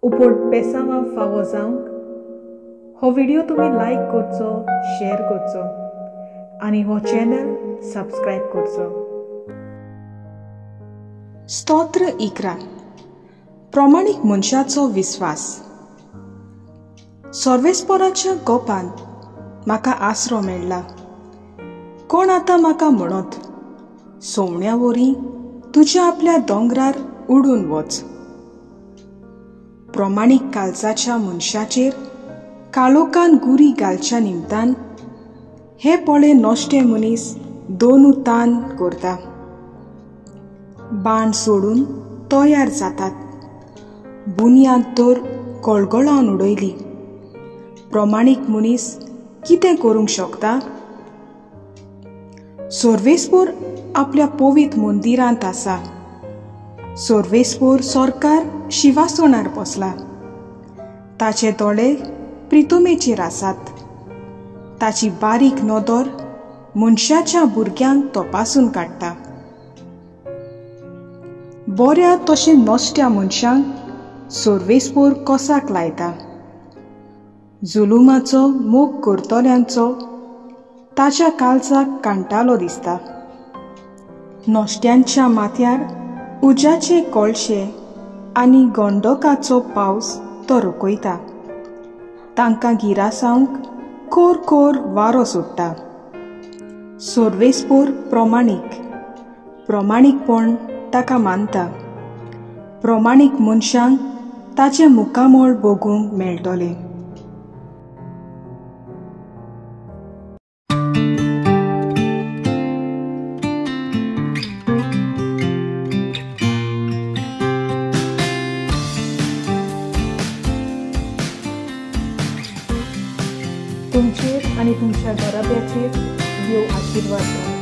उपट बेसांवां फावो जावंक हो व्हिडियो तुमी लायक करचो, शेअर करचो आनी हो चॅनल सबस्क्रायब करचो. स्तोत्र 11. प्रमाणीक मनशाचो विस्वास. सर्वेस्पराच्या गोपांत म्हाका आसरो मेळ्ळा. कोण आतां म्हाका म्हणत, सोवण्या वरी तुज्या आपल्या दोंगरार उडून वच. प्रमाणीक कालजाच्या मनशाचेर कालोकान गुरी घालच्या निमतान हे पळे नश्टे मनीस दोनू तान करता. बाण सोडून तयार जातात, बुन्याद तर गळगळावन उडयली. प्रमाणीक मनीस कितें करूंक शकता? सर्वेस्पोर आपल्या पवित्र मंदिरांत आसा. सर्वेस्पोर सरकार शिवासनार बसला. ताचे दोळे प्रितुमेचेर आसात. ताची बारीक नदर मनशाच्या भुरग्यांक तपासून काडटा. बऱ्या तशें नश्ट्या मनशांक सर्वेस्पोर कोसाक लायता. जुलुमाचो मोग करतल्यांचो ताच्या काळजाक कांटालो दिसता. नश्ट्यांच्या माथ्यार उज्याचे कोळशे आनी गोंडोकाचो पावस तो रोखयता. तांकां गिरासावंक कोर कोर वारो सोडटा. सर्वेस्पोर प्रमाणीक, प्रमाणीकपण ताका मानता. प्रमाणीक मनशांक ताचें मुखामळ भोगूंक मेळटलें. तुमचेर आनी तुमच्या घराब्याचेर देव आशिर्वाद.